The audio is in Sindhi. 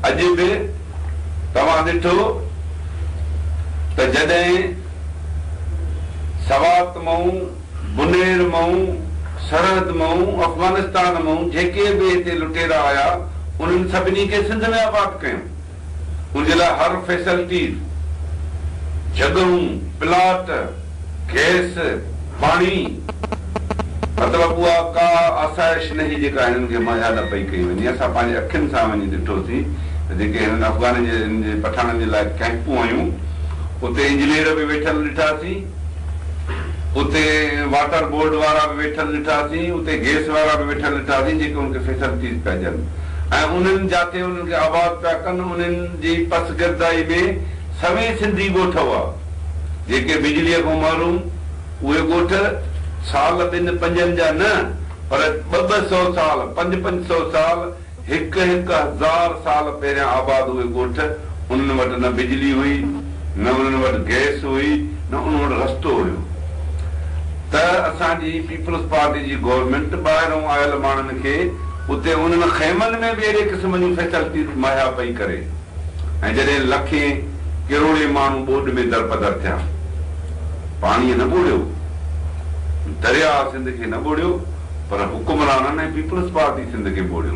اڄ به توهان ڏٺو ته جڏهن سوات مئون، بنير مئون، سرحد مئون، افغانستان مئون جيڪي به هتي لٽيرا آيا انهن سڀني کي سنڌ ۾ آباد ڪيون. ان جي لاء هر فيسلٽيز، جڳهون، پلاٽ، گئس، پاڻي، مطلب اها ڪا آسائش نه هئي جيڪا هنن کي مهيا نه پئي ڪئي وڃي. اسان پنهنجي اکين سان وڃي ڏٺوسين ته جيڪي هنن افغانين جي هنن جي پٺاڻن جي لاء ڪئمپون هيون اتي انجنيئر به ويٺل ڏٺاسين، اتي واٽر بورڊ وارا به ويٺل ڏٺاسين، اتي گئس وارا به ويٺل ڏٺاسين جيڪي انهن کي فيسلٽيز پيا ڏين ۽ انهن جاتي انهن کي آباد پيا ڪن انهن جي پسگردائي ۾ سوين سنڌي ڳوٺ هئا جيڪي بجليء کان محروم، اهي ڳوٺ سال ٻن پنجن جا نه پر ٻه ٻه سئو سال، پنج پنج سئو سال، هڪ هڪ هزار سال پهريان آباد اهي ڳوٺ، انهن وٽ نه بجلي هئي، نه انهن وٽ گئس هئي، نه انهن وٽ رستو هيو ته اسان جي پيپلز پارٽي جي گورنمينٽ ٻاهرئون آيل ماڻهن کي اتي انهن خيمن ۾ به اهڙي قسم جون فيسلٽيز مهيا پئي ڪري ۽ جڏهن لکين ڪروڙين ماڻهو ٻوڏ ۾ درپدر ٿيا، پاڻيء نه ٻوڙيو، درياء سنڌ کي نه ٻوڙيو، پر حڪمرانن ۽ پيپلز پارٽي سنڌ کي ٻوڙيو.